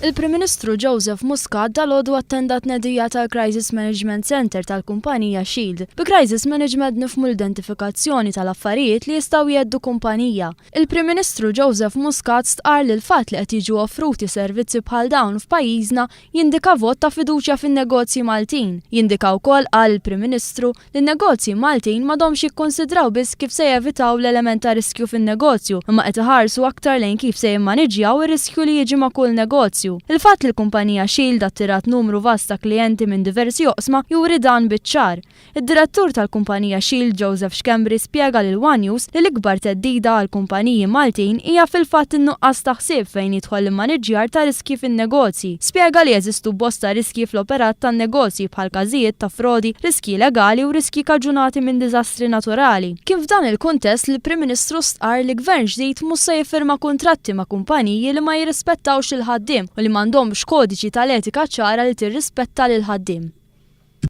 Il-Prim Ministru Joseph Muscat dalgħodu attenda t-tnedija tal-Crisis Management Centre tal-kumpanija Shield. Bi crisis management nifhmu l-identifikazzjoni tal-affarijiet li jistgħu jheddu kumpanija. Il-Prim Ministru Joseph Muscat stqarr li l-fatt li qed jiġu offruti servizzi bħal dawn f'pajjiżna jindika vot ta' fiduċja fin-negozji Maltin. Jindika wkoll, qal il-Prim Ministru, li n-negozji Maltin m'għadhomx jikkunsidraw biss kif se jevitaw l-element ta' riskju fin-negozju imma qed iħarsu aktar lejn kif se jimmaniġġjaw ir-riskju li jiġi ma' kull negozju. Il-fatt li l-kumpanija Shield attirat numru vast ta' klijenti minn diversi oqsma juri dan biċ-ċar. Id-direttur tal-kumpanija Shield Joseph Schembri spjega lil one News li l-ikbar theddida għall-kumpaniji Maltin hija fil-fatt in-nuqqas ta' ħsieb fejn jidħol l-immaniġġjar ta' riskji fin-negozji. Spjega li jeżistu bosta riskji fl-operat tan-negozji bħal każijiet ta' frodi, riskji legali u riskji kaġunati minn diżastri naturali. Kien f'dan il-kuntest li l-Prim Ministru stqarr li Gvern ġdid mhux se jiffirma kuntratti ma' kumpaniji li ma jirrispettawx lill-ħaddiem u li m'għandhomx kodiċi tal-etika ċara li tirrispetta lill-ħaddiem.